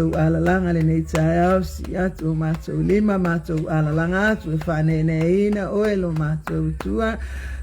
matou alalaga lenei taeao, sii atu o matou lima, matou alalaga atu e faaneeneeina oe lo matou Atua,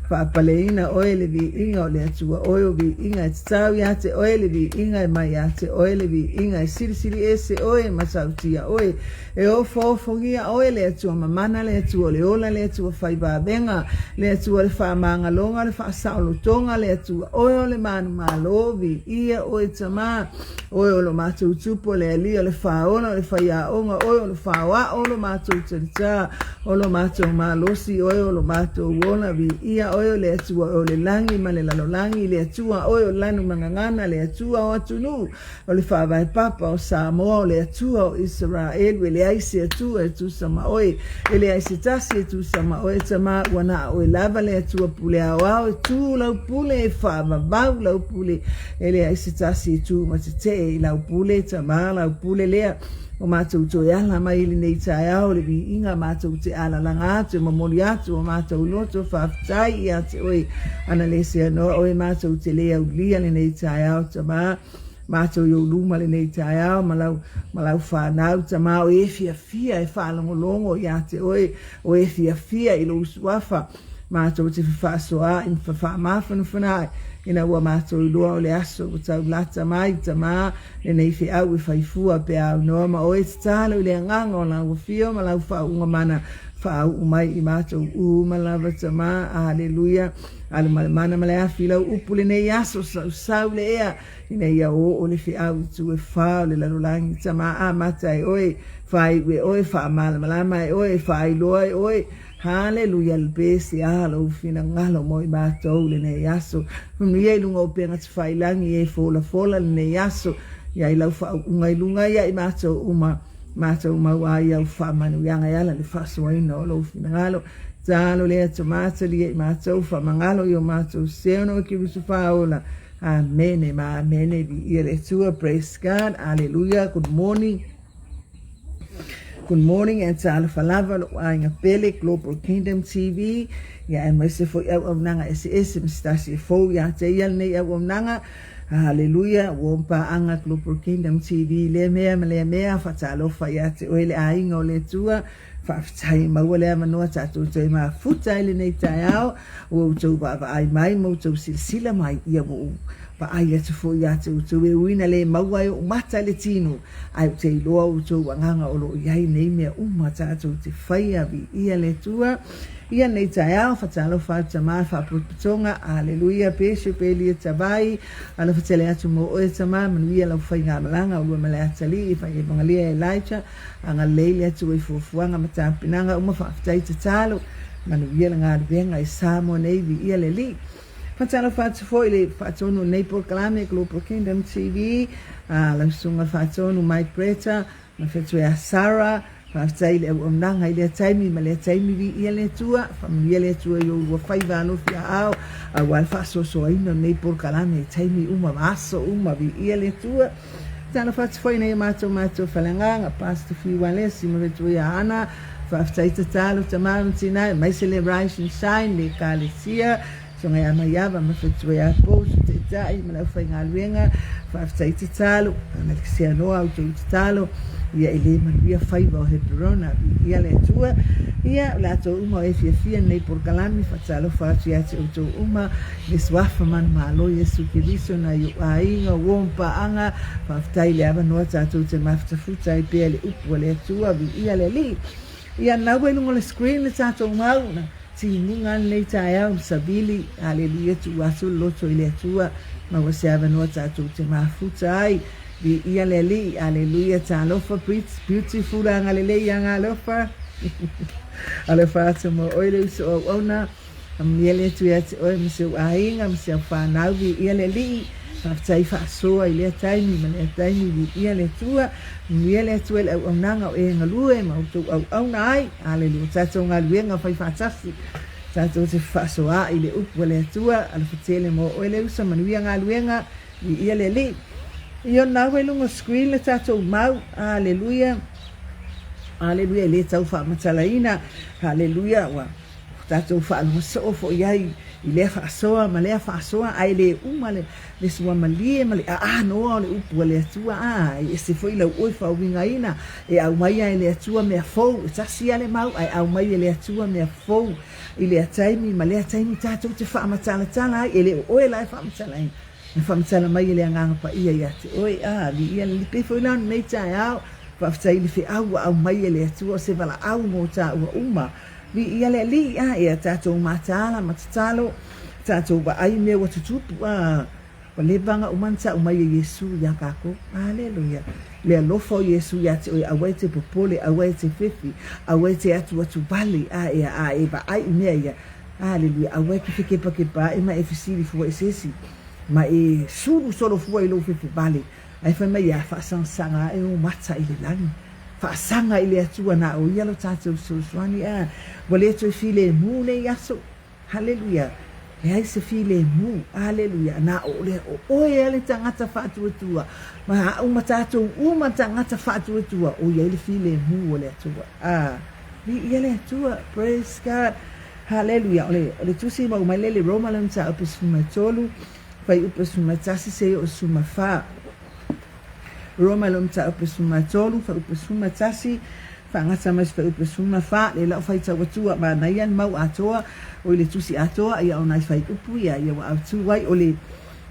faapaleina oe le viiga o le Atua, oe o viiga e tatau ia te oe le viiga e mai ia te oe le viiga e silisili ese oe e matautia oe, E ofoofogia oe le Atua mamana, le Atua o le ola, le Atua fai vavega, le Atua o le faamagaloga, o le faasaolotoga, le Atua oe o le manumalo, viia oe Tama, oe o lo matou Tupu, o le Alii, o le Faaola, o le Faiaoga, oe o le Faoao, o lo matou Talitā, o lo matou Malosi, oe o lo matou Ola, viia oe o le Atua oe o le lagi ma le lalolagi, le Atua oe o lanu ma gagana, le Atua o atunuu, O le faavae papa o Samoa, o le Atua o Isaraelu, e leai se Atua e tusa ma oe, e leai se tasi e tusa ma oe, Tama, ua na oe lava le Atua pule aoao, e tu lau pule, e faavavau lau pule, e leai se tasi e tu ma tetee i lau pule, Tama, lau pule lea. O matou toe ala mai i lenei taeao le viiga, matou te alalaga atu e momoli atu o matou loto faafetai ia te oe, ana le seanoa oe matou te le aulia lenei taeao, Tama. Matou i ou luma lenei taeao ma lau, ma lau fanau, Tama, o e fiafia e faalogologo ia te oe, o e fiafia i lou suafa, matou te fefaasoaai ma fafaamafanafanaai, ina ua matou iloa o le aso ua tau lata mai, Tama, lenei feau e fai fua pe a aunoa ma oe, tatalo i le agaga o lau afio ma lau faauuga mana, faauu mai i matou uma lava, Tama, Aleluia. Alu ma le mana ma le afi i lau upu lenei aso, sausau le ea, ina ia oo le feau i itu e fa o le lalolagi, Tama amata e oe, faaiu e oe, faamalamalama e oe, faailoa e oe, Haleluia, pe se a lou finagalo mo i matou lenei aso. Manuia i luga o upega tafailagi e folafola lenei aso, ia i lau faauuga i luga ia i matou uma, matou maua ai au faamanuiaga e ala i le faasoaina o lou finagalo. Talo lea Tama talia i matou, faamagalo i o matou sese ona o Keriso faaola. Amene ma amene. Viia le Atua. Praise God. Aleluia. Good morning. Good morning and talofa lava lou aiga pele Global Kingdom TV. Ia aemaise foi auaunaga eseese ma se tasi e fou ia te ia lenei auaunaga. Haleluia, ua paaga Global Kingdom TV lea mea ma lea mea, faatalofa ia te oe le aiga o le Atua. Faafetai maua le avanoa tatou toe mafuta ai lenei taeao, ua outou vaavaai mai ma outou silasila mai, ia ua ou vaai atu foi ia te outou e ui ina le maua ai ou mata i le tino, ae ou te iloa outou agaga o lo o i ai nei mea uma tatou te faia, viia le Atua. Ia lenei taeao, fatalofa atu Tama, faapotopotoga, aleluia, Bishop Elia Tavai, alofa tele atu mo oe Tama, manuia lau faigamalaga, ulua ma le atalii, faievagalia Elijah, Agalelei le Atua i fuafuaga ma tapenaga uma, faafetai tatalo, manuia le galuega i Samoa nei, viia le Alii. Faatalofa atu foi i le faatonu o lenei polokalame Global Kingdom TV, lau susuga faatonu Mike Bretta, ma fetu ia Sarah, faafetai i le auaunaga i lea taimi ma lea taimi, viia le Atua, faamanuia le Atua i oulua faiva alofi aao, aua le faasoasoaina o lenei polokalame i taimi uma ma aso uma, viia le Atua. Talofa atu foi nei matou matou faleagaga, Pastor Fiu Alesi ma fetu ia Ana, faafetai tatalo tama ma tina, aemaise le Rise and Shine, le Ekalesia, Susuga ia Maiava ma fetu ia Paul, Sui Taitai ma le aufaigaluega, faafetai tatalo, Alexia Noa outou tatalo, ia e le manuia faiva o Heperona, viia le Atua, ia o latou uma o e fiafia nei polokalame, faatalofa atu ia te outou uma, I le Suafa manumalo Iesu Keriso nai ou aiga, uo ma paaga, faafetai i le avanoa tatou te mafutafuta ai pea i le upu a le Atua, viia le Alii. Ia naua i luga o le screen le tatou mau na timuga lenei taeao ma savili, aleluia, tuu atu le loto i le Atua, maua se avanoa tatou te mafuta ai, viia le Alii, aleluia, talofa beautiful agalelei agalofa, alofa atu mo oe le uso auauna. Amuia le Atua ia te oe ma si ou aiga ma si au fanau, viia le Alii, faafetai faasoa i lea taimi ma lea taimi, viia le Atua, amuia le Atua i le auaunaga o e galue ma outou auauna ai, aleluia, tatou galuega fai faatasi, tatou te fefaasoaai i le upu a le Atua, alofa tele mo oe le uso, manuia galuega, viia le Alii. Ia nau e luga o screen le tatou mau, aleluia, aleluia, e le tau faamatalaina, aleluia, ua tatou faalogo soo foi ai i lea faasoa ma lea faasoa, ae le uma le, le suamalie ma le aanoa o le upu a le Atua, a, e ese foi lau oe faauigaina, e aumaia e le Atua mea fou, e tasi lava le mau, ae aumai e le Atua mea fou i lea taimi ma lea taimi tatou te faamatalatala ai, e le o oe la e faamatalaina, na faamatala mai e le Agaga Paia ia te oe, a, viia le Alii. Pei foi la o lenei taeao, faafetai i le feau ua aumai e le Atua, o se valaau mo taua uma. Viia le Alii, a, ia tatou mataala ma tatalo, tatou vaai i mea ua tutupu, a, ua leva ona uma ona tau mai e Iesu iā tatou. Aleluia. Le alofa o Iesu iā te oe, aua e te popole, aua e te fefi, aua e te atuatu vale, a, ea, a e vaai i mea ia. Aleluia. Aua e te fekepakepa ae ma e fesili fua i se isi, ma e sulu solo fua i lou fefe vale. Ae fai mai ia, faasagasaaga ae ou mata i le lagi. Faasaga i le Atua na o Ia lo tatou fesoasoani. A, ua le toe filemu nei aso. Haleluia. Leai se filemu. Haleluia. Na o le, o oe a le tagata faatuatua, ma a'u ma tatou uma tagata faatuatua, o i ai le filemu o le Atua. A, viia le Atua. Praise God. Haleluia. O le, o le tusi maua mai lea i le Roma lona mataupu 13, fuaiupu 11 seia oo 14. Roma lona mataupu 13, fuaiupu 11, faagata mai se fuaiupu 14, lea la o faitau atua, manaia le mau atoa, o i le tusi atoa, ia o nai fuaiupu ia, ia ua autu ai, o le,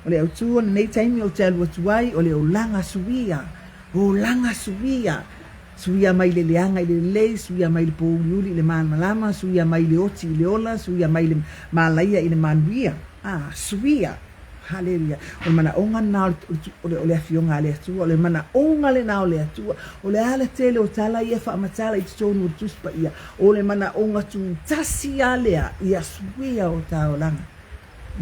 o le autu o lenei taimi ou te alu atu ai, o le olaga suia, olaga suia, suia mai le leaga i le lelei, suia mai le pōuliuli i le malamalama, suia mai le oti i le ola, suia mai le malaia i le manuia, a, suia. Haleluia. O le manaoga lena o le, o le Afioga a le Atua. O le manaoga lena o le Atua. O le a le tele o tala ia e faamatala i totonu o le Tusi Paia, o le manaoga tutasi lava lea, ia suia o ta olaga.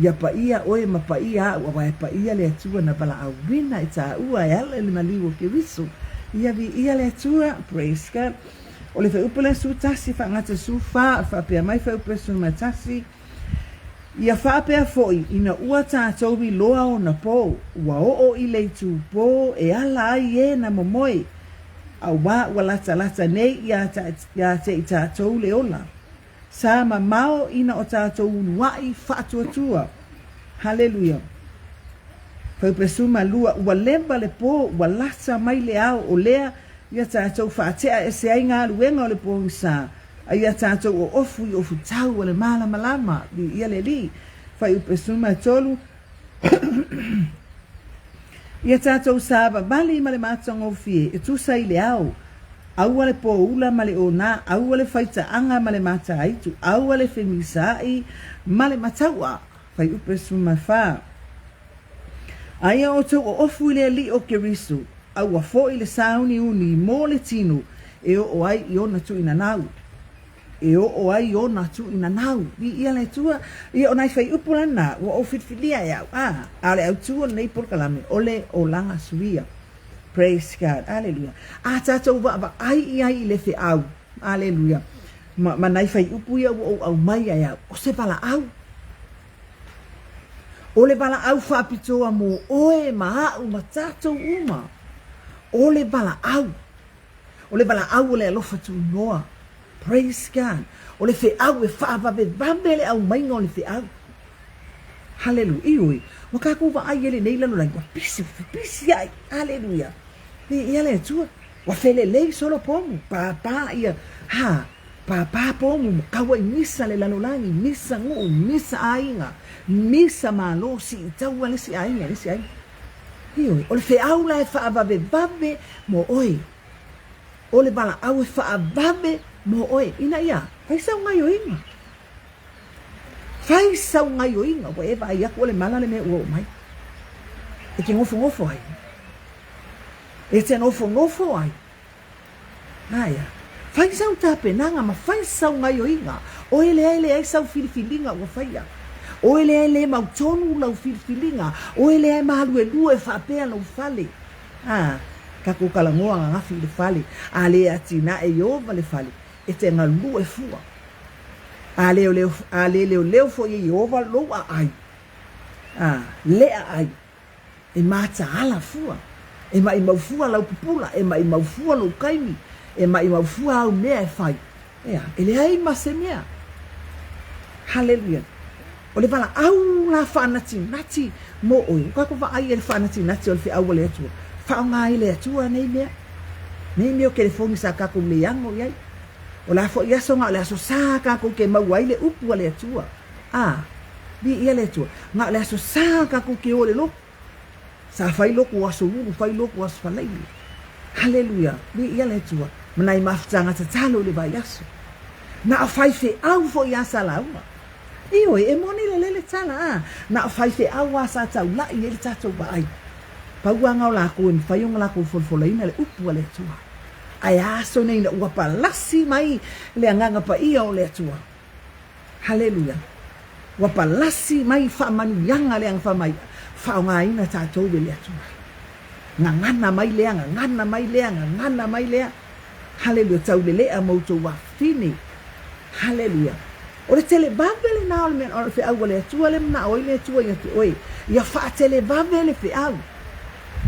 Ia paia oe ma paia a'u, aua e paia le Atua na valaauina i tāua e ala i le maliu o Keriso. Ia viia le Atua. Praise God. O le fuaiupu lea 11 faagata 14, faapea mai fuaiupu 11, Ia faapea foi, ina ua tatou iloa ona pō, ua oo i le itupō e ala ai e na momoe, auā ua latalata nei iā te i tatou le ola. Sa mamao ina o tatou uluaʻi faatuatua. Haleluia. Faupesuma lua, ua leva le pō, ua lata mai le ao, o lea ia tatou faatea ese ai galuega o le pōgisa, A ia tatou oofu i ofutau o le malamalama, viia le Alii. Fuaiupesuma 3, Ia tatou savavali ma le matagofie e tusa i le ao, aua le pōula ma le onā, aua le faitaaga ma le mataitu, aua le femisaai ma le mataua. Fuaiupesuma 4, Aia outou oofu i le Alii o Keriso, aua foi le sauniuni mo le tino e oo ai i ona tuuinanau. E oo ai i ona tuuinanau. Viia le Atua. Ia, o nai fuaiupu lana ua ou filifilia e au, a, a o le autu o lenei polokalame, o le olaga suia. Praise God. Aleluia. A tatou vaavaai i ai i le feau, aleluia, ma, ma nai fuaiupu ia ua ou aumaia e au, o se valaau. O le valaau faapitoa mo oe ma aʻu ma tatou uma. O le valaau. O le valaau o le alofa tuunoa. Praise God. O le feau e faavavevave le aumaiga o le feau. Haleluia. Ioe, ua tatou vaai i ai lenei lalolagi, ua pisi, ua fepisiai. Haleluia. Viia le Atua. Ua felelei solo pomu, pāpā ia, ha, pāpā pomu ma kaua i misa le lalolagi, misa nuu, misa aiga, misa malo, siitaua le isi aiga i le isi aiga. Ioe, o le feau la e faavavevave mo oe. O le valaau e faavave mo oe, ina ia fai sau gaioiga. Fai sau gaioiga, ua e vaai aku o le mala le mea ua oo mai. E te nofonofo ai. E te nofonofo ai. Aea. Fai sau tapenaga ma fai sau gaioiga. Oe lea e leai sau filifiliga ua faia. Oe lea e le mautonu lau filifiliga. Oe lea e maluelue faapea lou fale. A, tatou talanoa ananafi i le fale. A le atinae Ieova le fale, e te galue fua. A le, a le leoleo foi e Ieova lou aai. A, le aai. E mataala fua, e maʻimau fua lau pupula, e maʻimau fua lou kaimi, e maʻimau fua au mea e fai. Ea, e leai ma se mea. Haleluia. O le valaau la faanatinati mo oe, ua kākou vaai i le faanatinati o le feau a le Atua, faaaoga ai le Atua nei mea, nei mea o telefoni sa kākou leago i ai. O le a foi aso na o le aso sa kākou ke maua ai le upu a le Atua. A, viia le Atua, na o le aso sa kākou ke o i le lotu. Sa fai lotu o aso ulu, fai lotu o aso falaili. Haleluia, viia le Atua, ma nai mafutaga tatalo i le vaiaso. Na o faifeau foi a sa lauga. Ioe, e moni lelei le tala, a, na o faifeau a sa taula'i ai le tatou vaai. Pau aga o lakou e mafai ona lakou folafolaina le upu a le Atua. Ae a aso nei ina ua palasi mai le Agaga Paia o le Atua. Haleluia! Ua palasi mai faamanuiaga le Aga Faamai'a, faaaogaina tatou e le Atua. Gagana mai lea, gagana mai lea, gagana mai lea. Haleluia! Taulelea ma outou afafine. Haleluia! O le televave lena o le mea, o le feau a le Atua lea e manao ai le Atua ia te oe, ia faatelevave le feau.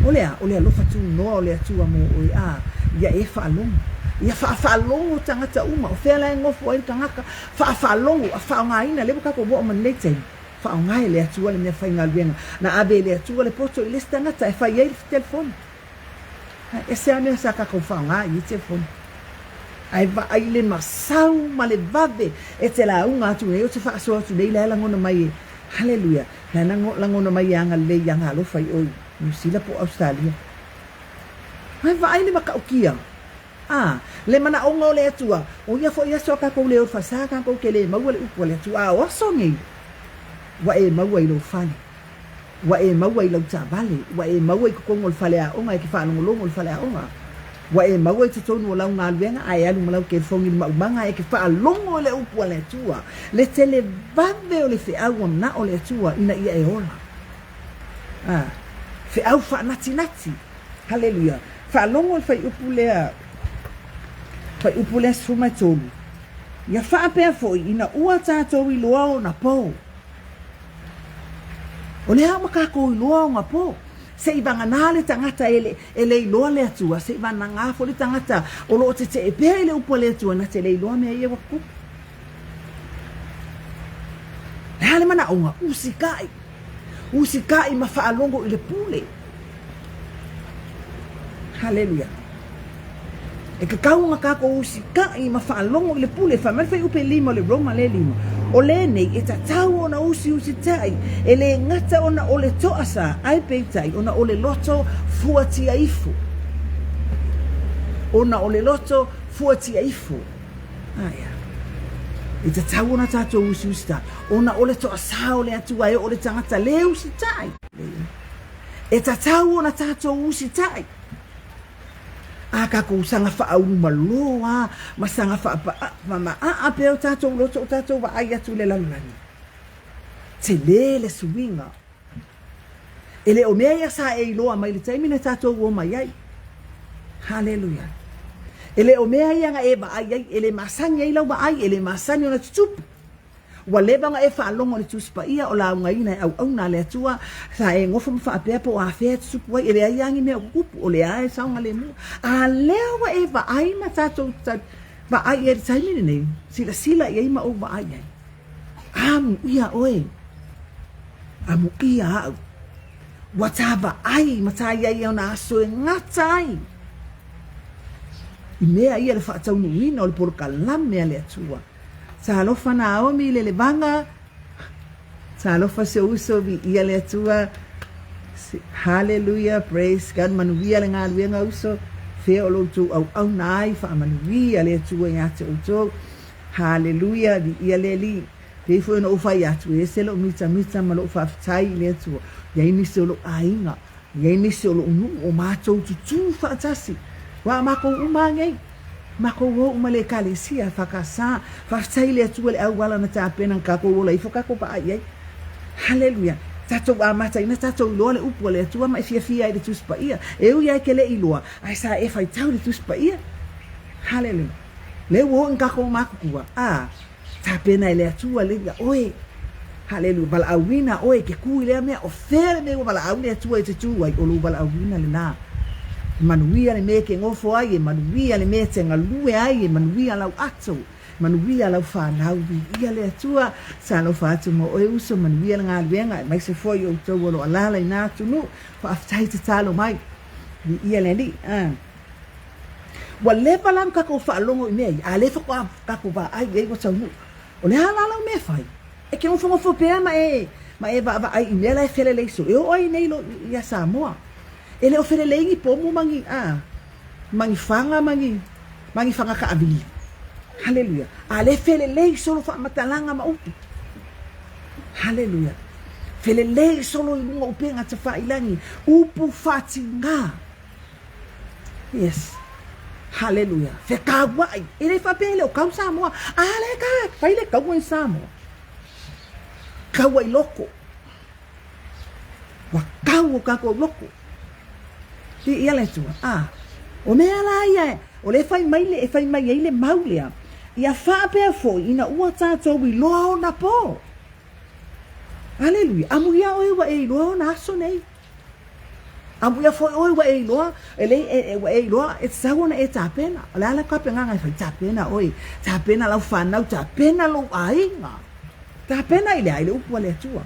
O le a? O le alofa tunoa o le Atua mo oe, a ia e faalogo. Ia faafaalogo tagata uma, o fea la e nofo ai le tagata, faafaalogo, a faaaogaina, lea ua tatou oo mai lenei taimi, faaaoga e le Atua le mea faigaluega. Na ave e le Atua le poto i le isi tagata e fai ai le telefoni. Ae ese lava mea sa tatou faaaoga i ia telefoni. Ae vaai le masau ma le vave e te lauga atu nei, ou te faasoa atu nei, la e lagona mai e, Haleluia, la e lagona mai e agalelei i aga alofa i o i Niu Sila po o Ausetalia. Ae vaai le matautia, a, le manaoga o le Atua, o ia foi aso a tatou le ofa sa tatou te le maua le upu a le Atua, a o aso nei, ua e maua i lou fale. Ua e maua i lau taavale, ua e maua i totonu o le faleaoga e te faalogologo i le faleaoga, ua e maua i totonu o lau galuega a e alu ma lau telefoni i le maumaga e te faalogo i le upu a le Atua, le televave o le feau ua manao le Atua ina ia e ola. A, feau faanatinati. Haleluia. Faalogo i le fuaiupu lea, fuaiupu lea 13. Ia faapea foi ina ua tatou iloa ona po. O lea ua tatou iloa ona po. Se i vagana le tagata e le, e le iloa le Atua, se i vagana foi le tagata o lo o tetee pea i le upu a le Atua, na te le iloa mea ia ua tutupu. Le a le manaoga? Usikai. Usikai ma faalogo i le pule. Haleluia. E tatau ona tatou usitai ma faalogo i le pule. Fai mai le fuaiupu e lima o le Roma lea e lima, O lenei e tatau ona usiusitai, e le gata ona o le toasa, ae peitai ona o le loto fuatia ifo. Ona o le loto fuatia ifo. Aia. E tatau ona tatou usiusitai, ona o le toasa o le Atua e oo le tagata le usitai. E tatau ona tatou usitai. A tatou saga faaulumalō a ma saga faapamaaa pea o tatou loto o tatou vaai atu i le lalolagi. Tele le suiga. E le o mea ia sa e iloa mai le taimi na tatou o mai ai. Haleluia. E le o mea ia na e vaai ai, e le masani ai lau vaai, e le masani ona tutupu. Ua leva ona e faalogo i le Tusi Paia o laugaina e auauna a le Atua, sa e nofo ma faapea po o afea e tutupu ai, e leai lava ni mea o tutupu, o lea e saogalemu. A lea ua e vaai ma tatou vaai i ai i le taimi lenei, silasila i ai ma ou vaai i ai. Amuia oe, amuia au. Ua ta vaai ma ta i ai i ona aso e gata ai i mea ia le faataunuuina o le polokalame a le Atua. Talofa Naomi i le levaga. Talofa si ou uso, viia le Atua. Hallelujah, praise God, manuia le galuega uso. Fea o lo outou auauna ai, faamanuia le Atua ia te outou. Hallelujah, viia le Alii. Pei foi ona ou fai atu, e ese lou mitamita ma lou faafetai i le Atua. I ai nisi o lou aiga, I ai nisi o lou nuu o matou tutū faatasi, ua makou uma a nei, makou o uma le Ekalesia EFKS, faafetai i le Atua le auala na tapena na tatou ola ifo tatou vaai i ai. Haleluia! Tatou amata ina tatou iloa le upu a le Atua ma e fiafia ai i le Tusi Paia. E ui lava e te le i iloa, ae sa e faitau i le Tusi Paia. Haleluia! Lea ua oo ina tatou matutua, a. Tapena e le Atua le ia oe. Haleluia. Valaauina oe e te tu i lea mea. O fea le mea ua valaau le Atua e te tu ai? O lou valaauina lena. E manuia le mea e ke gofo ai, e manuia le mea e te galue ai, e manuia lau ato, manuia lau fanau, viia le Atua, talofa atu mo oe uso, manuia le galuega, aemaise foi outou o lo o alaala i na atunuu, faafetai tatalo mai, viia le Alii. A. Ua leva la ona tatou faalogo i mea ia, a o lea faatoa tatou vaai i ai ua taunuu. O le a la lau mea e fai? E te nofonofo pea ma e, ma e vaavaai i mea la e felelei solo. E oo ai nei lo, ia Samoa. E le o felelei ni pomu ma ni, a, ma ni faga ma ni, ma ni faga taavili. Haleluia. A lea e felelei solo faamatalaga ma upu. Haleluia. Felelei solo i luga o upega tafailagi, upu faatiga. Yes. Haleluia. Fekauaʻi. E le faapea e le o kau Samoa. A lea ka fai le kaua i Samoa. Kaua i loko. Ua kau o kākou loko. Viia le Atua. A, o mea la ia, o lea fai mai le, e fai mai ai le mau lea, ia faapea foi ina ua tātou iloa ona pō. Aleluia. Amuia oe ua e iloa ona aso nei. Amuia foi oe ua e iloa, e le, e, e, ua e iloa, e tatau ona e tapena. O le a le tapenaga e fai? Tapena oe, tapena lau fanau, tapena lou aiga. Tapena i le a? I le upu a le Atua.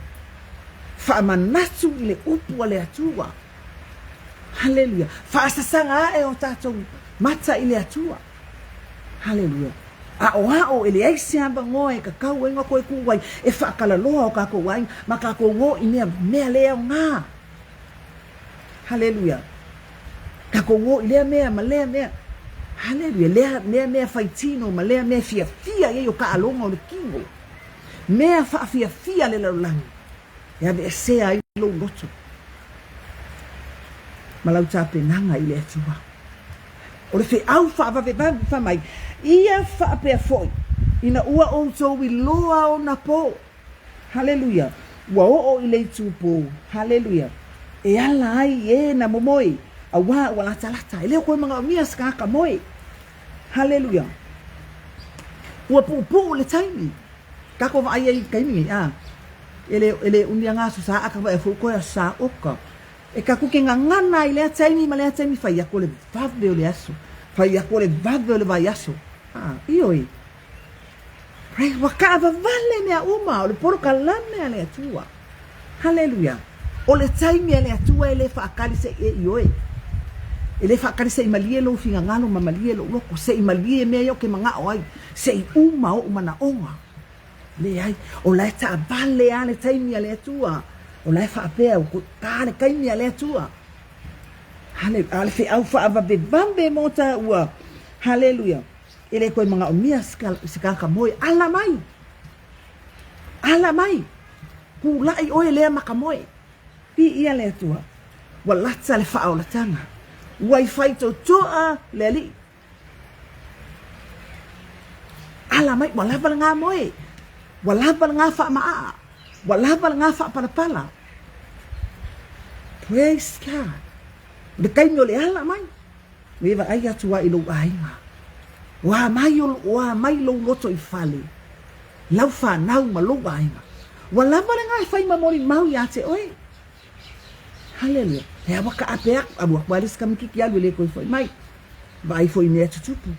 Faamanatu i le upu a le Atua. Haleluia. Faasasaga ae o tatou mata i le Atua. Haleluia. Aʻoaʻo e leai se avanoa e kakau ai na koe kū ai e faakalaloa o kākou aiga ma kākou ō i mea, mea le aoga. Haleluia. Kākou ō i lea mea ma lea mea. Haleluia. Lea, lea mea fai tino ma lea mea fiafia i ai o kaaloga o le kino. Mea faafiafia le lalolagi e aveesea ai lou loto ma lau tapenaga i le Atua. O le feau faavavevave fai mai, Ia faapea foi, ina ua outou iloa ona pō. Haleluia! Ua oo i le itupō. Haleluia! E ala ai i e na momoe, auā ua latalata, e le o koe manaomia se kanaka moe. Haleluia! Ua puupuu le taimi. Kākou vaai ai i le taimi nei, a, e le, e le umi ana aso sa, a ka vaai foi koe aso sa oka. E taku ke gagana i lea taimi ma lea taimi fai aku o le vave o le aso, fai aku o le vave o le vaiaso. A, ioe. Right, ua kaawawale mea uma, o le polokalame a le Atua. Haleluia. O le taimi a le Atua e le faakali se i e ioe. E le faakali se i malie lou finagalo ma malie lou loko, se i malie mea ia o ke manaʻo ai, se i uma oʻu manaʻoga. Leai, o la e taavale lava le taimi a le Atua. O la e faapea, ua ta le taimi a le Atua. Haleluia. A o le feau faavavevave mo tāua. Haleluia. E le toe manaomia se kanaka moe. Ala mai! Ala mai! Kūlaʻi ʻoe lea ma ka moe. Viia le Atua. Ua lata le faaolataga. Ua i faitotoa le Alii. Ala mai, ua lava lena moe, ua lava lena faamaaa, ua lava lena faapalapala. Praise God. O le taimi o le ala mai, me vaai atu ai i lou aiga. Ua mai, ua mai lou loto i fale, lau fanau ma lou aiga. Ua lava lena e fai ma molimau ia te oe. Haleluia. He awa ka ape aku, alu aku a le isi kamakiki alu e le toe foi mai. Vaai foi i mea tutupu.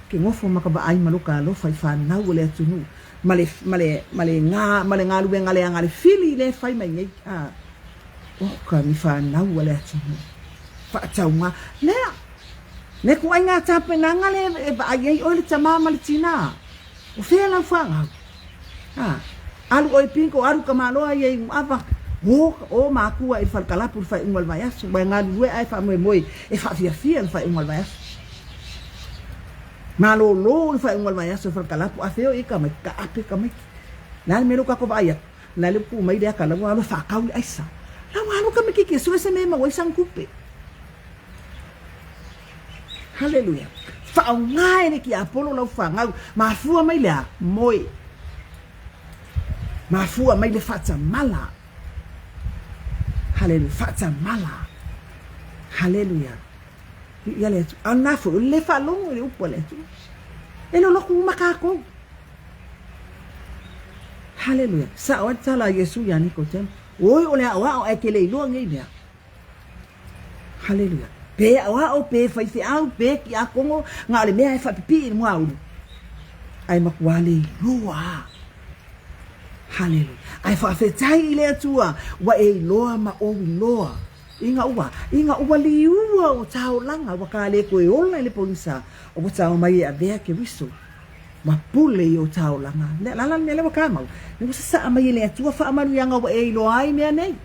Ke nofo ma ka vaai ma loka alofa i fanau o le atunuu ma le, ma le, ma le ga, ma le galuega leaga le fili lea e fai mai nei. A, oka ni fanau a le atunuu. Faatauga. Lea, le ituaiga tapenaga lea e vaai ai oe le tamā ma le tinā. O fea lau fanau? A, alu ʻoe pinko, alu ka maloa ia i Muʻawa, o, o mākua i le fale kalapu i le faaiuga o le vaiaso, ua e galulue ae faamoemoe e faafiafia le faaiuga o le vaiaso. Malōlō le faaiuga o le vaiaso i le fale kalapu, a fea o i ka maiki, ka ape ka maiki. Le a le mea lea ua kākou vaai atu? La le ua kū mai le aka, la ua alu e faakau le aisa. La ua alu ka makiki e sue se mea e maua ai sana tupe. Haleluia. Faaaoga e le tiapolo lau fanau. Mafua mai le a? Moe. Mafua mai le faatamala. Haleluia. Faatamala. Haleluia. Viia le Atua. A o lena foi, o le le faalogo i le upu a le Atua. E lolotu uma kākou. Haleluia. Sao ai le tala a Iesu iā Nikodemo. Oi o le aʻoaʻo ae ke le iloa nei mea. Haleluia. Pe aʻoaʻo, pe faifeau, pe kiakono, na o le mea e faapipii i le muaulu, ae matua le iloa a. Haleluia. Ae faafetai i le Atua ua e iloa ma ou iloa ina ua, ina ua liua o taolaga ua ka le toe ola i le pogisa, ua tao mai e avea Keriso ma pule i o taolaga. Le la la le mea lea ua kamau, ua sasaa mai e le Atua faamanuiaga ua e iloa ai mea nei.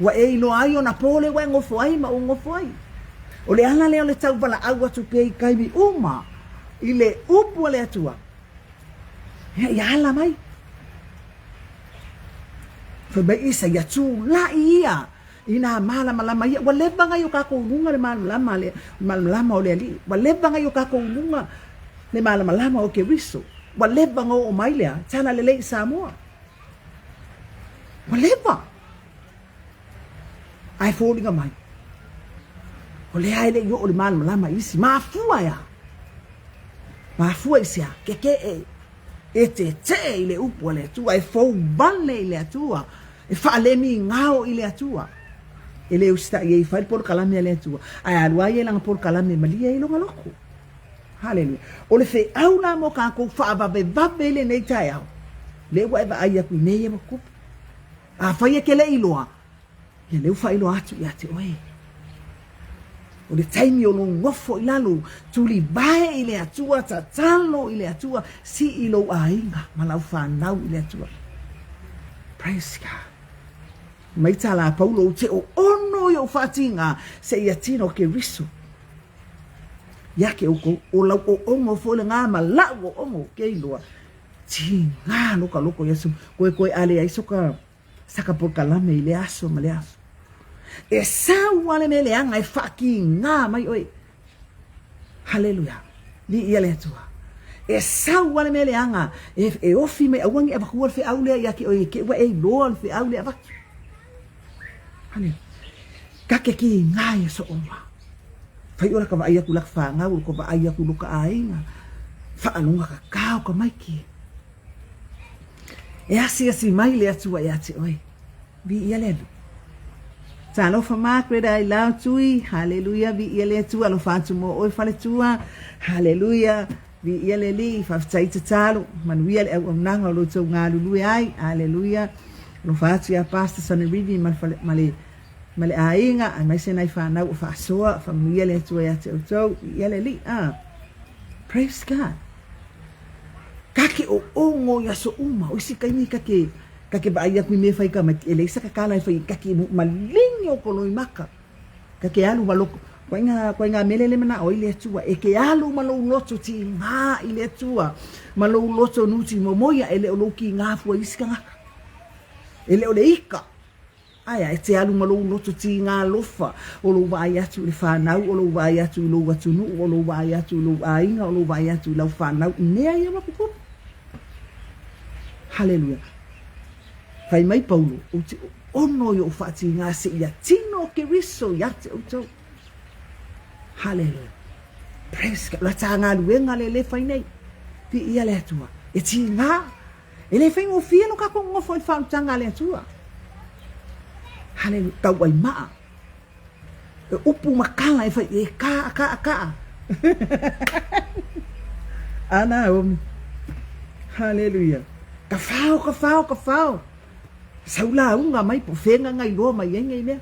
Ua e iloa ai ona po lea ua e nofo ai ma ou nofo ai. O le ala lea o le tauvalaau atu pea i taimi uma i le upu a le Atua. Ia, ia ala mai. Fai mai Isaia, tulaʻi ia i nā malamalama ia. Ua leva nai o kākou luga le malamalama, le malamalama o le Alii. Ua leva nai o kākou luga le malamalama o Keriso. Ua leva na oo mai lea tala lelei i Samoa. Ua leva. Ae foliga mai, o lea e le i oo le malamalama i isi. Mafua e a? Mafua i se a? Kekeʻe e tetee i le upu a le Atua, e fou wale i le Atua, e faalemi gao i le Atua. E le usitai ai e fai le polokalame a le Atua, ae alu a ia i lana polokalame malie ai lona loto. Haleluia. O le feau la mo kākou faavavevave i lenei taeao, lea ua e vaai aku i mea ia ua tupu. Afai e te le iloa, ia lea ua faailoa atu ia te oe. O le taimi o lou nofo i lalo, tulivae i le Atua, tatalo i le Atua, sii lou aiga ma lau fanau i le Atua. Praise God. Mai tā la Paulo ou te oono i ou faatiga seia tino Keriso. Ia ke oukou, o lau oogo foi lena ma la'u oogo ke iloa. Tiga loka loko ia su, koe koe ale ai soka saka polokalame i lea aso ma lea aso. E sau a le mea leaga e faakiga mai oe. Haleluia. Viia le Atua. E sau a le mea leaga e, e ofi mai aua ne i avatua le feau lea ia te oe te i ua e iloa le feau lea e avatu. Haleluia. Ka ke kiga ia sooma. Fai ola ka vaai atu laka fanau, o ka vaai atu loka aiga. Faaloga kakao ka maiki. E asiasi mai le Atua ia te oe. Viia le Alii. Talofa Margaret ai lau tui. Haleluia, viia le Atua. Alofa atu mo oe faletua. Haleluia. Viia le Alii. Faafetai tatalo. Manuia le auaunaga o lo outou galulue ai. Haleluia. Alofa atu ia Pastor Sonny Rivi ma le, ma le ma le aiga, aemaise nai fanau o faasoa, faamanuia le Atua ia te outou, viia le Alii. Ah. Praise God. Ka ke oogo i aso uma, o isi taimi ka ke, ka ke vaai aku i mea e fai tamaiti, e leai sa ka kala e fai ka ke maligi o ko loimaka. Ka ke alu ma loko, koaiga, koaiga mele le manao ai le Atua, e ke alu ma lou loto tigā i le Atua, ma lou loto nuti momoia, e le o lou kigā fua i isi tagata. E le o le ika. Ae a, e te alu ma lou loto tigā alofa, o lou vaai atu i le fanau, o lou vaai atu i lou atunuu, o lou vaai atu i lou aiga, o lou vaai atu i lau fanau, i mea ia ua tutupu. Haleluia. Fai mai Paulo, ou te ono i ou faatigā seia tino o Keriso ia te outou. Haleluia. Praise God. La tā galuega le le fai nei. Viia le Atua. E tigā. E le faigofie lo kākou nofo i le faaolataga a le Atua. Haleluia. Tauai maa. E upu ma kala e fai e kaa kaa kaa. A Naomi. Haleluia. Ka whao, ka whao, ka whao. Sau lauga mai po whenga ngai loa mai ai nei mea.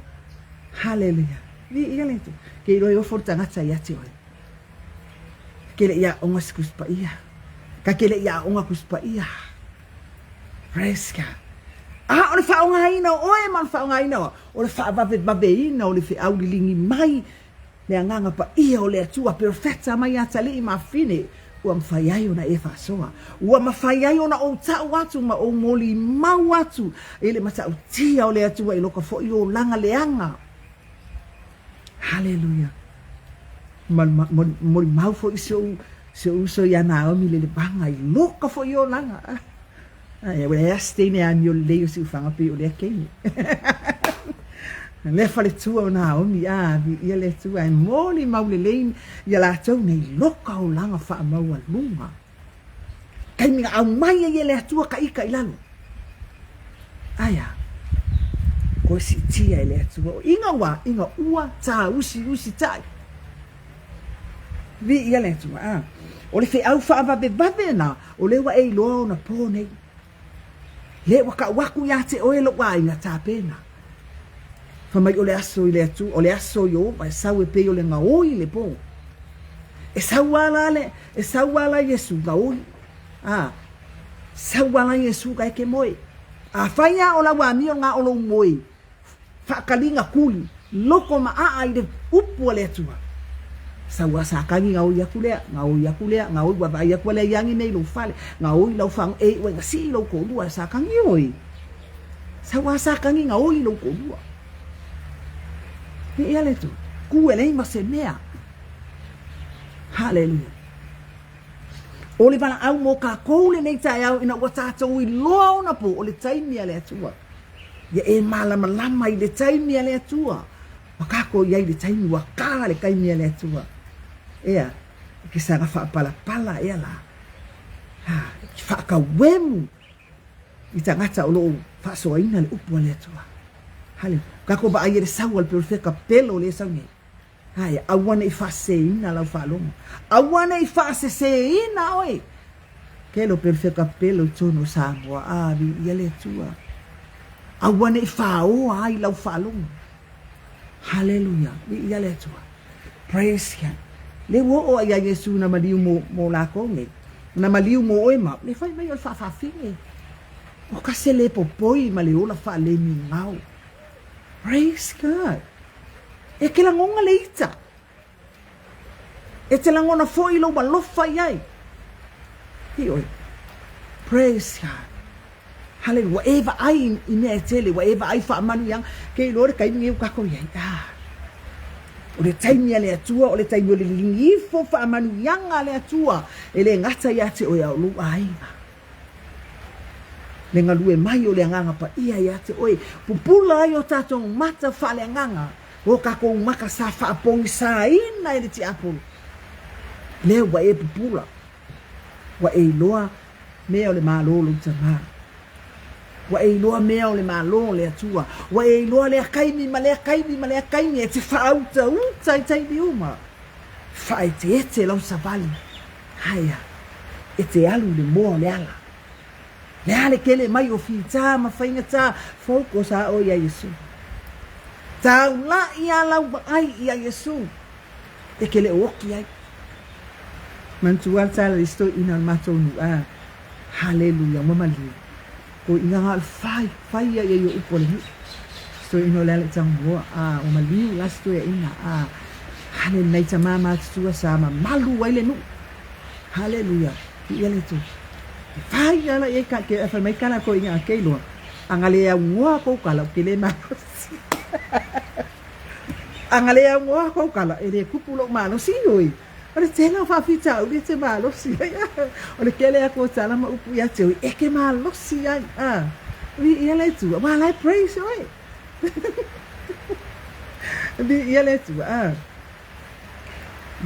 Haleluia. Viia le Atua. Ke iloa e ofo le tagata ia te oe. Ke le ia aoga se Tusi Paia. Ka ke le ia aoga Tusi Paia. Praise God. A o le faaaogaina o oe ma o le faaaogaina o o le faavavevaveina o le feau liligi mai le Agaga Paia o le Atua, perofeta mai atalii ma afine, ua mafai ai ona e faasoa, ua mafai ai ona ou tau atu ma ou molimau atu i le matautia o le Atua i loka foi olaga leaga. Haleluia. Molimau foi si ou si ou uso iā Naomi le levaga i loka foi olaga. Ae ua leai se teine amio lelei o Siufaga pei o lea teine. Lea faletua o Naomi, a, viia le Atua, e molimau lelei ia latou nei loka olaga faamaualuga. Taimi na aumai ai e le Atua ka ika i lalo. Ae a? Koe siitia e le Atua. O iga ua, iga ua tāusiusi taʻi. Viia le Atua. A. O le feau faavavevave na, o lea ua e iloa ona pō nei. Le ua kau aku iā te oe lou aiga tapena. Fai mai o le aso i le Atua, o le aso Ieova e sau e pei o le gaoi i le pō. E sau a la le, e sau a la Iesu gaoi. A, sau a la Iesu ka e ke moe. Afai a o lau amio nga o lou moe, faakaliga kuli, loko ma aa i le upu a le Atua. Sau a sakagi gaoi aku lea, gaoi aku lea, gaoi ua vaai aku a lea iagi nei lou fale, gaoi lau fago, e ua sii lou toalua sakagi oi. Sau a sakagi gaoi lou toalua. Viia le Atua. Ku e leai ma se mea. Haleluia. O le valaau mo kākou lenei taeao ina ua tātou iloa ona pō, o le taimi a le Atua. Ia e mālamalama i le taimi a le Atua. Ua kākou i ai i le taimi ua kā le taimi a le Atua. Ea, e ke saga faapalapala ea la. Ha, e ke whaakawemu i tagata o loo faasoaina le upu a le Atua. Hale, kākou vaai e le sau a le perofeta pelo le sau nei. Ae, aua ne i faaseseina lau faalogo. Aua ne i faaseseina oe. Kelo perofeta pelo i tonu o Samoa, a, viia le Atua. Aua ne i faaoa ai lau faalogo. Haleluia, viia le Atua. Praise God. Le ua oo ai ia Iesu na maliu mo, mo lākou nei. Na maliu mo oe ma au. Le fai mai o le faafaafine. O ka se le popoi ma le ola faalemigao. Praise God. E ke lagona le ita. E te lagona foi lou alofa i ai. Hi oi. Praise God. Hallelujah. Ua e vaai i mea e tele, ua e vaai faamanuiaga. Ke iloa le taimi nei ua kākou i ai. Ah. O le taimi a le Atua, o le taimi o le liligi ifo faamanuiaga a le Atua, e le gata ia te oe a o lou aiga. Le galue mai o le Agaga Paia ia te oe, pupula ai o tātou mata faaleagaga, o kākou maka sa faapogisaina e le tiapolo. Lea ua e pupula, ua e iloa mea o le Malo o lou Tamā. Ua e iloa mea o le Malo o le Atua. Ua e iloa lea kaimi ma lea kaimi ma lea kaimi e te faautauta i taimi uma. Faaeteete lau savali. Aea, e te alu i le moa o le ala. Le a le kele mai o fitā ma faigata, focus a oe ia Iesu. Taula'i a lau vaai ia Iesu, e ke le o oki ai. Manatua le tala i le toeaina o le matou nuu, a, haleluia, ua malie. Toeaina na o le fai, fai ia ia i o upu a le nuu. Se toeaina o le ala i Tangoa, a, ua maliu la se toeaina, a, hale nai tama matutua sa mamalu ai le nuu. Haleluia, viia le Atua. E fai ala i ai ka, ke, fai mai kala toeaina a ke iloa, a na le aunoa kou kala, ou te le malosi. A na le aunoa kou kala, e le kupu lou malosi, ioe. O le tele o faafitauli e te malosi ai, o le kele aku o tala ma upu ia te oe, e ke malosi ai, a. Viia le Atua, ua la e praise oe. Viia le Atua, a.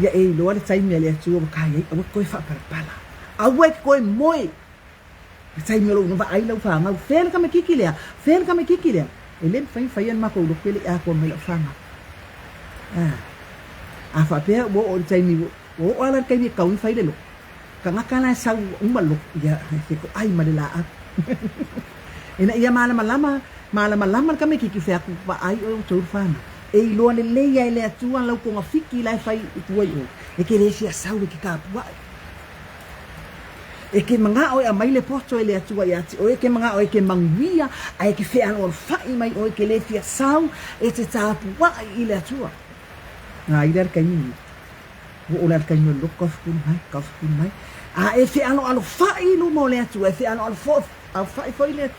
Ia e iloa le taimi a le Atua ua kai ai, aua ke koe faapalapala. Aua e ke koe moe. Le taimi o lou ina vaai lau fanau, fea le tamaititi lea, fea le tamaititi lea. E le mafai ona faia le matou lotu e le i atoa mai lau fanau. A, a faapea ua oo i le taimi, ua oo lava la i le taimi e tatau ona fai le lotu, tagata la e sau ua uma le lotu, ia, e fetoai ma le laau. Ina ia malamalama, malamalama le tamaititi o fea atu, vaai oe ua tou le fanau. E iloa lelei lava e le Atua lau togafiti la e fai i tua i o, e te le fia sau e te tapuai. E ke manaʻo e aumai le poto e le Atua iā te oe, e ke manaʻo e ke manuia, a e ke fealoalofaʻi mai oe, ke lē fia sau e te tapuaʻi i le Atua. Nā ila le taimi nei. Ua oo la le taimi o le lotu kaufekuli mai, kaufekuli mai. A e fealoalofaʻi i luma o le Atua, e fealoalofaʻi foi le,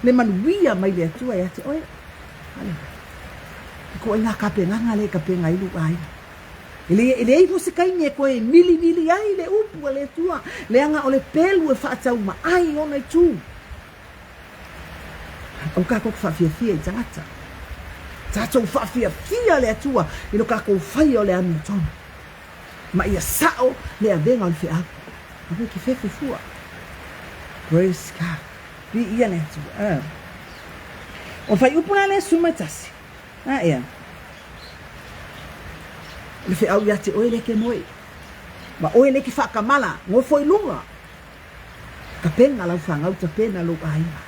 le manuia mai le Atua iā te oe. Haleluia. E koʻi nā kapenaga lea e kapena ai lou ʻāina. E leai foi se taimi e toe milimili ai le upu a le Atua, leaga o le pelu e faatauma ai i ona itu. Aua kākou te faafiafia i tagata. Tātou faafiafia le Atua i lo kākou faia o le amiotonu. Ma ia sao le avega o le feau. Aua e te fefe fua. Praise God. Viia le Atua. O le fuaiupu la lea 11, a ea, o le feau ia te oe lea e te moe, ma oe lea e te faatamala, nofo i luga, tapena lau fanau, tapena lou aiga.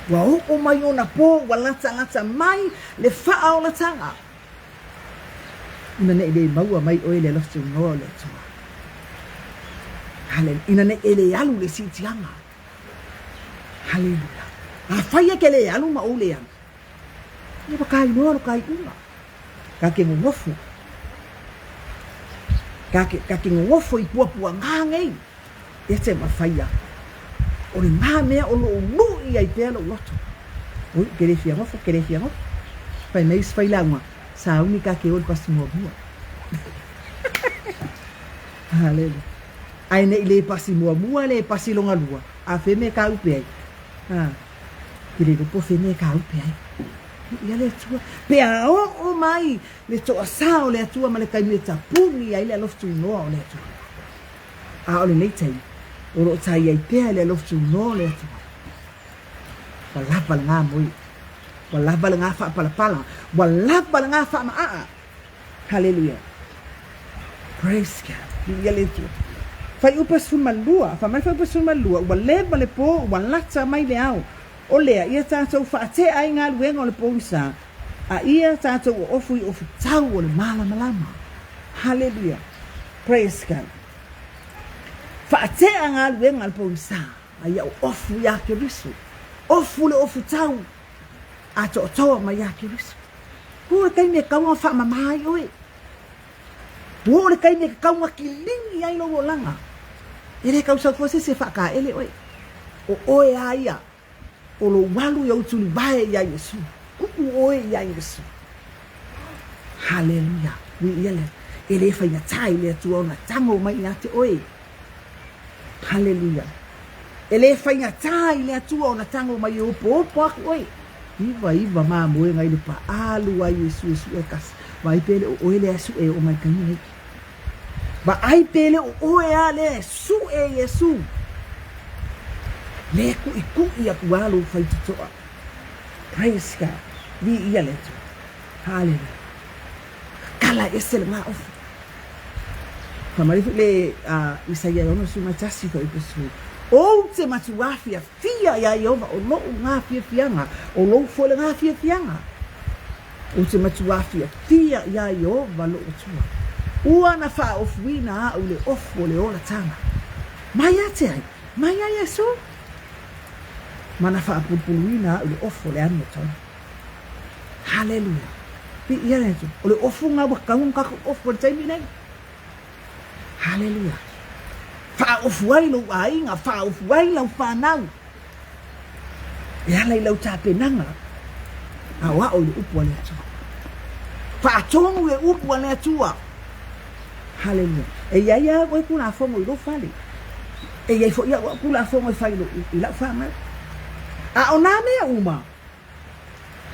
Ua oo mai ona po, ua latalata mai le faaolataga. Ina ne i le maua mai oe le alofa tunoa o le Atua. Haleluia. Ina ne i e le alu le siitiaga. Haleluia. Afai e te le alu ma ou le alu, ia ua kailoa lo kaiuga. Ka te nonofo. Ka te, ka te nonofo i puapuaga nei. E te mawhai aku. O le ngā mea o lou lu'i ai pea lou loto. Oi, ke le fia nofo, ke le fia nofo. Fai mai isi failauga, sauni ka ke o le pasi muamua. Haleluia. Ae nei le pasi muamua, le pasi longa lua, a fe me ka upe ai. Ha, ke le lopo fe me ka upe ai. Ia le Atua. Pe a oo mai le toasā o le Atua ma le taimi e tapuni ai le alofa tunoa o le Atua. A o lenei taimi, o lo o tai ai pea i le alofa tunoa o le Atua. Ua lava lena moe. Ua lava lena faapalapala. Ua lava lena faamaaa. Haleluia. Praise God. Viia le Atua. Fuaiupu 12, fai mai le fuaiupu 12, ua leva le po, ua lata mai le ao. O lea, ia tatou faatea ai galuega o le pogisa, a ia tatou oofu i ofutau o le malamalama. Haleluia. Praise God. Faatea galuega a le pogisa, a ia oofu iā Keriso. Ofu le ofutau atoatoa mai iā Keriso. Ua oo le taimi e tatau ona faamama ai oe. Ua oo le taimi e tatau ona kilini ai lou olaga. E le tau sau fua se isi e faataele oe. O oe a ia, o lou alu i ou tulivae iā Iesu. Kuu oe iā Iesu. Haleluia. Viia le E le faigata i le Atua ona tago mai ia te oe. Haleluia. E le faigata i le Atua ona tago mai e opoopo aku oe. 99 mamoega i le paalu a Iesu e sue kasi. Vaai pe le o oe lea e sue e oo mai taimi nei. Vaai pe le o oe a lea e sue Iesu. Le kuʻikuʻi aku a lou faitotoa. Praise God. Viia le Atua. Haleluia. Kakala ese le gaofi. Fai mai foi le Isaia e 61 fuaiupu 10, Ou te matuā fiafia iā Ieova, o loʻu ngā fiafiaga, o lou foi le ngā fiafiaga. Ou te matuā fiafia iā Ieova loʻu Atua. Ua na faaofuina aʻu i le ofu o le olataga. Mai ia te ai? Mai ia Iesū. Ma na faapulupuluina aʻu i le ofu o le amiotonu. Haleluia! Viia le Atua. O le ofu lena ua tatau ona tatou ofu ai i le taimi lenei. Haleluia! Faaofu ai lou aiga, faaofu ai lau fanau e ala i lau tapenaga aoao i le upu a le Atua. Faatonu le upu a le Atua. Haleluia! E i ai lava oe Tulafono i lou fale. E i ai foi au au Tulafono e fai i lau fanau. A o nā mea uma,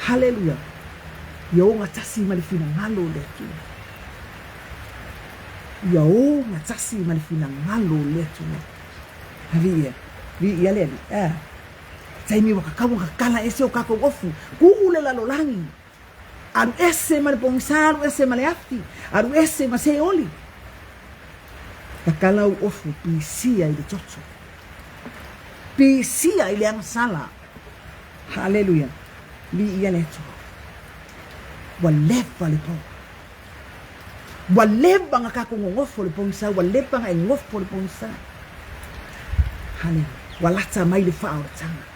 Haleluia! Ia ogatasi ma le finagalo o le Atua. Ia ogatasi ma le finagalo o le Atua. Viia, viia le Alii. Ah. Taimi ua tatau ona tatala ese o tatou ofu, kuu le lalolagi. Alu ese ma le pogisa, alu ese ma le afi, alu ese ma Seoli. Tatala ou ofu, pisia i le toto. Pisia i le agasala. Haleluia! Viia le Atua. Ua leva le po. Ua leva ona tatou nonofo i le pogisa, ua leva ona e nofo i le pogisa. Haleluia! Ua lata mai le faaolataga.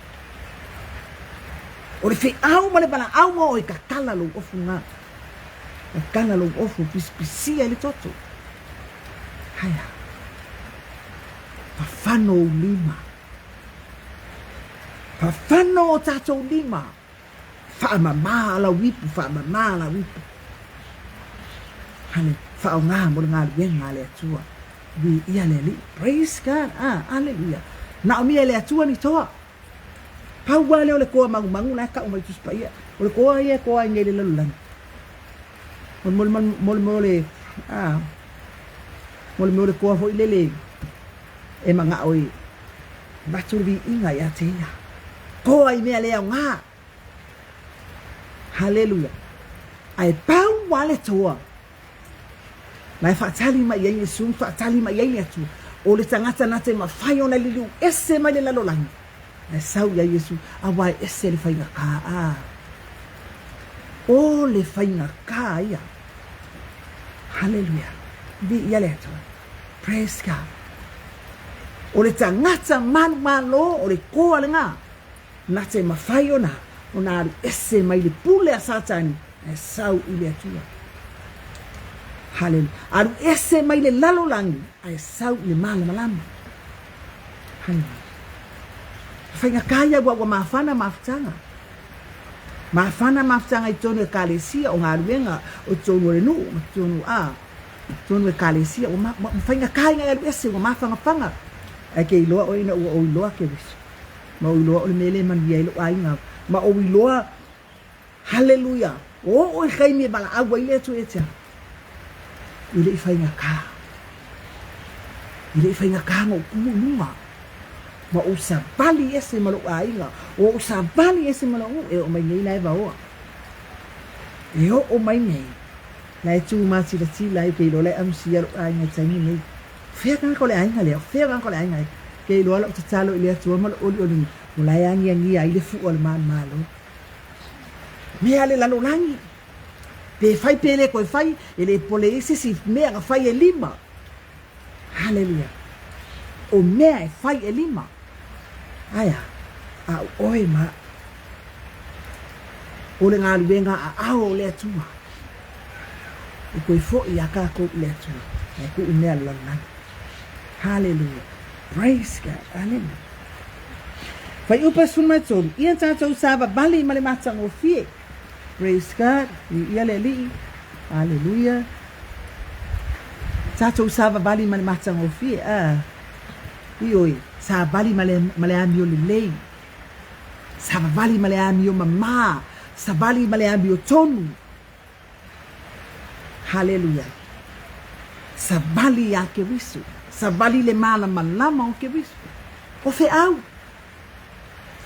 O le feau ma le valaau ma oe, tatala lou ofu na. Tatala lou ofu, pisipisia i le toto. Haea. Fafano ou lima. Fafano o tatou lima. Faamama lau ipu, faamama lau ipu. Hale, faaaoga mo le galuega a le Atua. Viia le Alii. Praise God. Ah, aleluia. Naomia e le Atua ni toa. Pau lava lea o le toa magumagu la e tau mai i Tusi Paia. O le toa ia e toa ai nei i le lalolagi. Mo le, mo le, mo le, ah, mo le mea o le toa foi lele e manao e avatu le viiga ia te ia. Toa i mea le aoga. Haleluia. Ae pau lava le toa na e faatali mai i ai Iesu ma faatali mai i ai le Atua, o le tagata na te mafai ona liliu ese mai le lalolagi, ae sau i ai Iesu, aua e ese le faigata. A O le faigata ia. Haleluia. Viia le Atua. Praise God. O le tagata manumalo, o le toa lena. Na te mafai ona ona alu ese mai le pule a Satani ae sau i le Atua. Haleluia. Alu ese mai le lalolagi ae sau i le malamalama. Haleluia. Faigata ia ua ua mafana mafutaga. Mafana mafutaga i totonu o ekalesia, o galuega o totonu o le nuu ma totonu a totonu o ekalesia ua ma, faigata ina e alu ese ua mafangafaga. Ae ke iloa oe ina ua ou iloa Keriso. Ma ou iloa o le mea lea e manuia ai lou aiga. Ma ou iloa, haleluia, ua oo i le taimi e valaau ai le Atua ia te au. E le i faigata. E le i faigata ona ou tumu i luga. Ma ou savali ese ma lou aiga. Ua ou savali ese ma lou nuu. E oo mai nei la e vaoa. E oo mai nei la e tu matilatila ai ke iloa la e amusia lou aiga i le taimi nei. Fea tagata o le aiga lea? O fea tagata o le aiga lea? Ke iloa lau tatalo i le Atua ma lou olioliga, o la e agiagia ai le fua o le manumalo. Mea le lalolagi, pe fai pe le toe fai, e le pole i se isi mea na fai e lima. Haleluia. O mea e fai e lima. Ae a? A o oe ma au. O le galuega aao o le Atua. E toe foi iā kākou i le Atua, ae tuu mea le lalolagi. Haleluia. Praise God. Haleluia. Fuaiupu 13, Ia tātou savavali ma le matagofie. Praise God. Viia le Alii. Haleluia. Tātou savavali ma le matagofie. Ah. Ioe, savali ma le, ma le amio lelei. Savavali ma le amio mamā. Savali ma le amio tonu. Haleluia. Savali iā Keriso. Savali le malamalama o Keriso. O feau.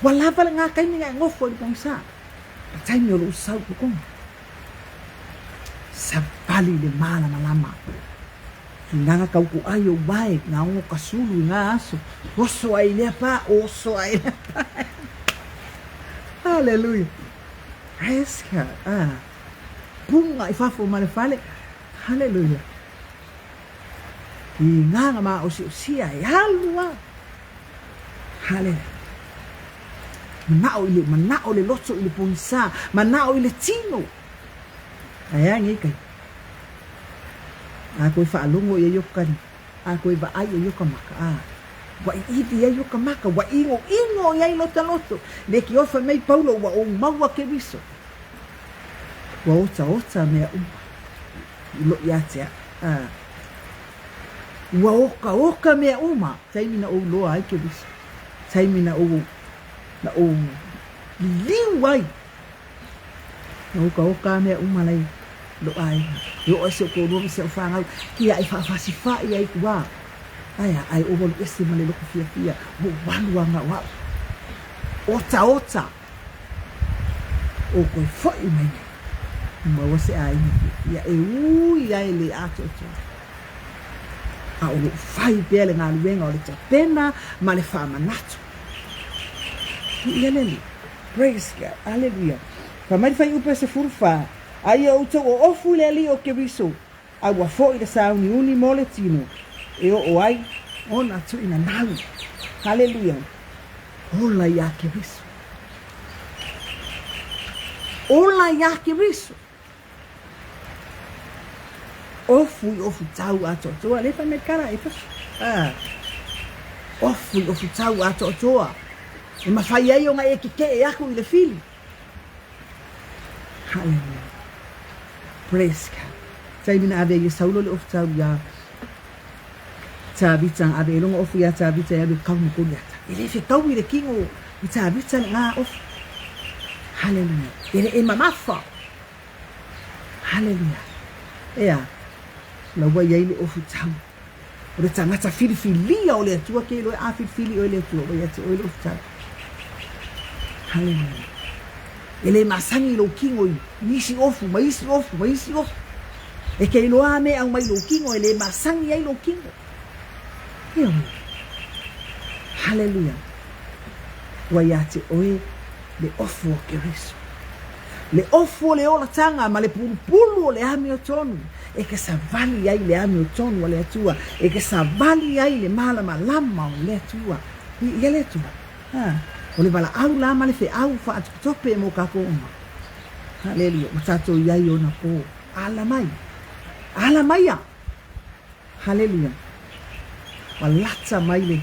Ua lava le ngā taimi nga e ngofo i le pogisa. Le taimi o lou sau i totonu. Savali le malamalama. I ngā tau ko ai o wae, ngā ongo kasulu i ngā aso. Oso ai lea pā, oso ai lea pā. Haleluia. Praise God. Ah. Punga i fafo ma le fale. Haleluia. I ngā ma osiosia e alu a. Haleluia. Manao i le, manao le loto i le pogisa, manao i le tino. Ae a nei kai. A koe faalogo i ai o ka A koe vaai ai o ka maka, a ua ʻiʻiwi ai o ka maka, ua ʻinoʻino i ai lota loto. Le ke ofa mai Paulo ua ou maua Keriso. Ua otaota mea uma i loʻi iā te aʻu, a ua okaoka mea uma taimi na ou loa ai Keriso, taimi na ou na ou liliu ai. Na okaoka mea uma lai lou aiga. E oo ai si ou toalua ma si au fanau, kia e faafasifaʻi ai tua. Ae a, ae ou alu ese ma le loko fiafia, ua ou alu a na o aʻu. Otaota! O koe foʻi mai nei, e maua se aiga fiafia e ui ai le atoatoa. A o lou fai pea le galuega o le tapena ma le faamanatu. Viia le Alii. Praise God. Aleluia. Fai mai le fuaiupu e 14, A ia outou oofu i le Alii o Keriso, a ua foi le sauniuni mo le tino, e oo ai ona tuuina nau. Haleluia. Ola iā Keriso. Ola iā Keriso. Ofu i ofu tau atoatoa. Le fai mai kara e fasu. Ah. Ofu i ofu tau atoatoa. E mawhai ai ona e kekeʻe aku i le fili. Hallelujah. Praise God. Taimi na ave ai e Saulo le ofu tau iā Tavita, ave e lona ofu iā Tavita e alu e kau ma Koliata. E le fetau i le kino i Tavita le ngā ofu. Hallelujah. E le e mamafa. Hallelujah. Ea, la ua i ai le ofu tau. O le tagata filifilia o le Atua ke iloa a filifili oe le Atua, ua ia te oe le ofu tau. Hallelujah. E le masani lou kino i isi ofu ma isi ofu ma isi ofu. E te iloa a mea e aumai i lou kino e le masani ai lou kino. Ioe. Haleluia. Ua ia te oe le ofu o Keriso. Le ofu o le olataga ma le pulupulu o le amiotonu e te savali ai le amiotonu a le Atua, e te savali ai le malamalama o le Atua. Viia le Atua. Ha, o le valaau la ma le feau faatopetope mo kākou uma. Haleluia. Ua tātou i ai i ona pō. Ala mai. Ala maia. Haleluia. Ua lata mai le,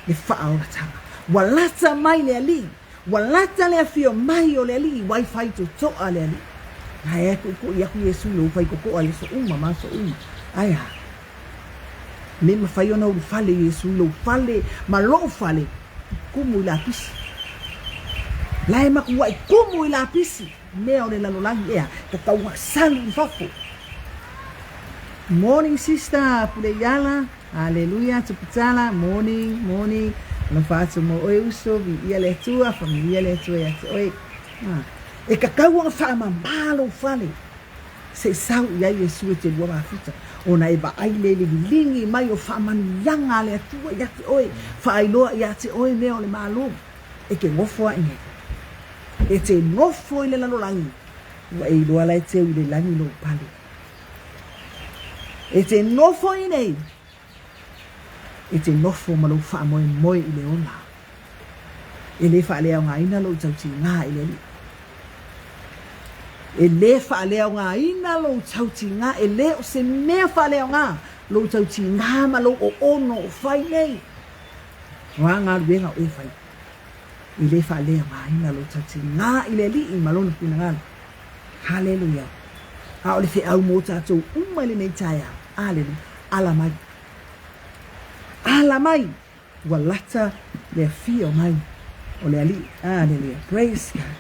le faaolataga. Ua lata mai le Alii. Ua lata le afio mai o le Alii, ua i faitotoa le Alii. Na e tuitui aku Iesu i lou faitotoa i aso uma ma aso uma. Ae a? Le mafai ona ulufale Iesu i lou fale ma lou fale, kumu i lapisi. La e matuai kumu i lapisi mea o le lalolagi ea, tatau ona salu i fafo. Morning sister Puleiala, Haleluia Tuputala, morning, morning. Alofa atu mo oe uso, viia le Atua, faamanuia le Atua ia te oe. Ah, e tatau ona faamama lou fale. Se i sau i ai Iesu e te lua mafuta, ona e vaai lea i le liligi mai o faamanuiaga a le Atua ia te oe, faailoa ia te oe mea o le Malo. E te nofo a i nei. E te nofo i le lalolagi, ua e iloa la e teu i le lagi lou pale. E te nofo i nei, e te nofo ma lou faamoemoe i le ola. E le faaleaogaina lou tautiga i le Alii. E le faaleaogaina lou tautiga, e le o se mea faaleaoga lou tautiga ma lou oono o fai nei. O a galuega o e fai, e le faaleaogaina lou tautiga i le Alii ma Lona finagalo. Haleluia! A o le feau mo tatou uma i lenei taeao. Aleluia! Ala mai. Ala mai! Ua lata le afio mai o le Alii. Aleluia! Praise God!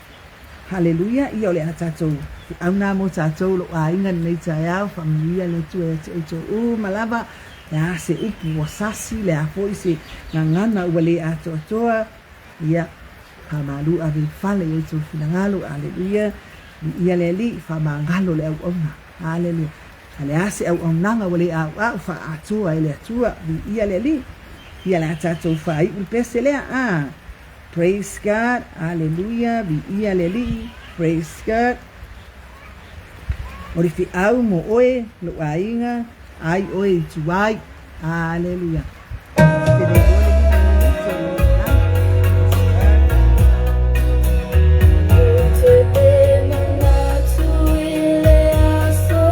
Haleluia! Ia o le a tatou feau na mo tatou lou aiga i lenei taeao. Faamanuia le Atua ia te outou uma lava. Le a se upu ua sasi, le a foi se gagana ua le atoatoa. Ia, faamalu ave i fale i outou finagalo. Aleluia! Viia le Alii, faamagalo le auauna. Aleluia! A le a se auaunaga ua le a'ua'u faaatoa e le Atua. Viia le Alii. Ia le a tatou faaiu le pese lea. A. Praise God. Aleluia. Viia le Alii. Praise God. O le feau mo oe, lou aiga, ai oe i tuai. Aleluia. Te le iloa le lima minute o lou lagi. Praise God.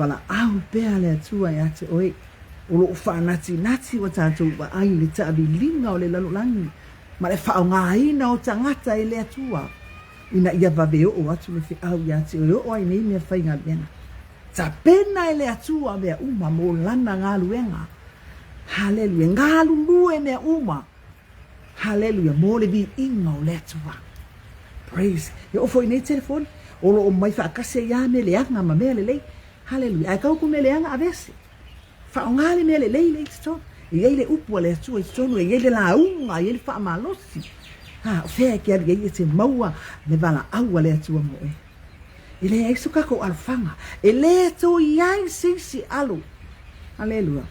valaau pea le Atua ia te oe. O lo o faanatinati ua tatou vaai i le taaviliga o le lalolagi ma le faaaogaina o tagata e le Atua ina ia vave oo atu le feau ia te oe e oo ai nei meafaigaluega. Tapena e le Atua mea uma mo Lana galuega. Haleluia! Galulue mea uma. Haleluia! Mo le viiga o le Atua. Praise. E oo foi i nei telefoni, o lo o mai faatasi ai lava mea leaga ma mea lelei. Haleluia! Ae tau ku mea leaga, aveese. Faaaoga le mea lelei lea i totonu. E i ai le upu a le Atua i totonu, e i ai le lauga, e i ai le faamalosi. A, o fea e te alu i ai e te maua le valaau a le Atua mo oe. E leai so tatou alofaga, e le toe i ai se isi alo. Aleluia.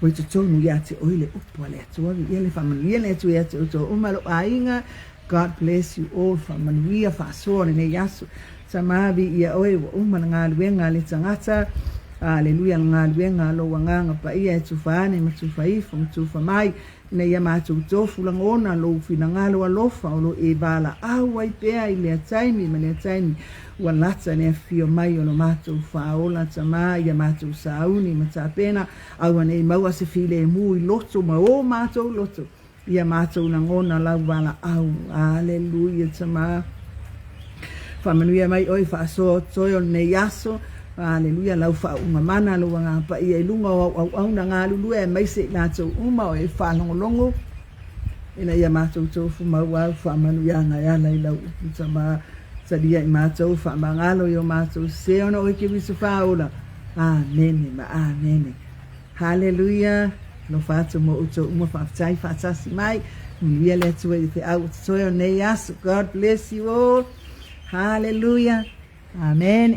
Ua i totonu ia te oe le upu a le Atua. Viia le faamanuia le Atua ia te outou uma lou aiga. God bless you all. Faamanuia faasoa lenei aso. Tama viia oe ua uma le galuega a le tagata. Aleluia le galuega a lou agaga paia e tufa ane ma tufa ifo ma tufa mai. Ina ia matou tofu lagona lou finagalo alofa o lo e valaau ai pea i lea taimi ma lea taimi ua lata le afifio mai o lo matou Faaola Tama ia matou sauni ma tapena auanei maua se filemu i loto ma o matou loto ia matou lagona lau valaau. Aleluia Tama. Faamanuia mai oe faasoa o toe o lenei aso. Aleluia, lau faauuga mana, lou agaga paia i luga o au auauna galulue aemaise i latou uma o e faalogologo ina ia matou tofu maua au faamanuiaga e ala i lau upu tama. Talia i matou, faamagalo i o matou sese ona oe Keriso faaola. Amene ma amene. Haleluia! Alofa atu mo outou uma faafetai faatasi mai. Manuia le Atua i le feau o totoe o nei aso. God bless you all. Haleluia. Amene.